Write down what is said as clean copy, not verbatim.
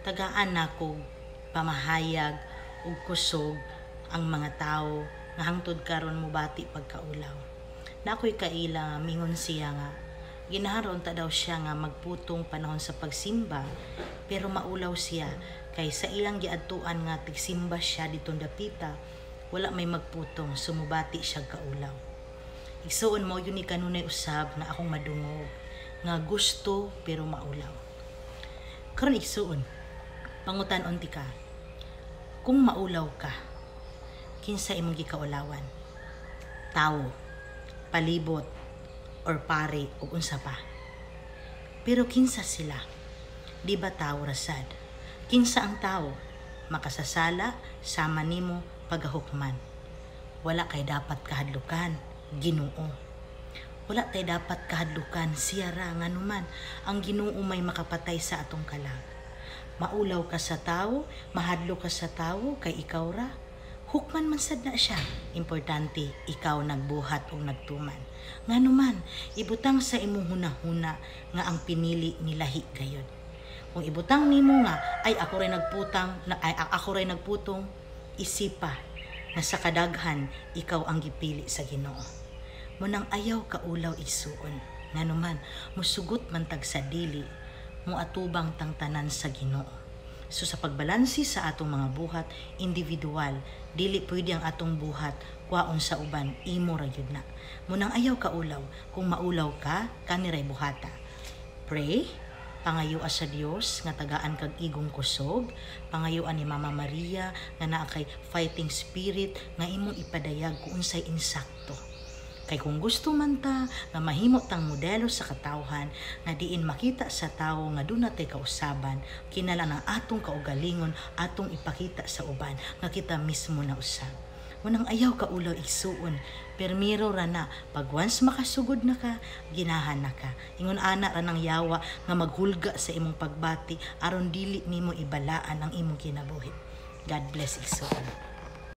Tagaan nako pamahayag ug kusog ang mga tawo nga hangtod karon mobati pagkaulaw. Naa ko'y kaila nga mingon siya nga ganahan unta daw siya nga magputong panahon sa pagsimba, pero maulaw siya kay sa ilang giadtuan nga tigsimba siya ditong dapita, wala may magputong, so mobati siya kaulaw. Igsuon, mao gyud ni kanunay usab nga akong madungog nga gusto pero maulaw. Karon, igsuon, pangutan-on tika, kung maulaw ka, kinsa imong gikaulawan? Tawo, palibot, or pare ug unsa pa? Pero kinsa sila? Di ba tawo ra sad? Kinsa ang tawo? Makasasala sama nimo pagahukman. Wala kay dapat kahadlukan, Ginoo. Wala tay dapat kahadlukan, siya ra. Nganuman ang Ginoo may makapatay sa atong kalag. Maulaw ka sa tawo, mahadlok ka sa tawo kay ikaw ra. Hukman man sad na siya. Importante, ikaw nagbuhat og nagtuman. Nganuman, ibutang sa imong hunahuna nga ang pinili nilahi gayod. Kung ibutang nimo nga ay ako ray nagputang na, ay ako ray nagputong, isipa nga sa kadaghan ikaw ang gipili sa Ginoo. Munang ayaw kaulaw, igsuon. Nganuman, musugot man tag sa dili, moatubang tang tanan sa Ginoo. So sa pagbalansi sa atong mga buhat individual, dili pwede ang atong buhat kwaon sa uban, imo ra gyud na. Munang ayaw kaulaw. Kung maulaw ka, kani ray buhata. Pray, pangayoa sa Dios nga tagaan kag igong kusog, pangayoan ni Mama Maria nga naa kay fighting spirit nga imong ipadayag kung unsay insakto. Kay kung gusto man ta nga mahimo tang modelo sa katawhan nga diin makita sa tawo nga duna tay kausaban, kinahanglan ang atong kaugalingon atong ipakita sa uban nga kita mismo na usab. Munang ayaw kaulaw, igsuon. Permiro ra na pag once makasugod na ka, ginahan na ka. Ingon ana ra nang yawa nga maghulga sa imong pagbati aron dili nimo ibalaan ang imong kinabuhi. God bless, igsuon.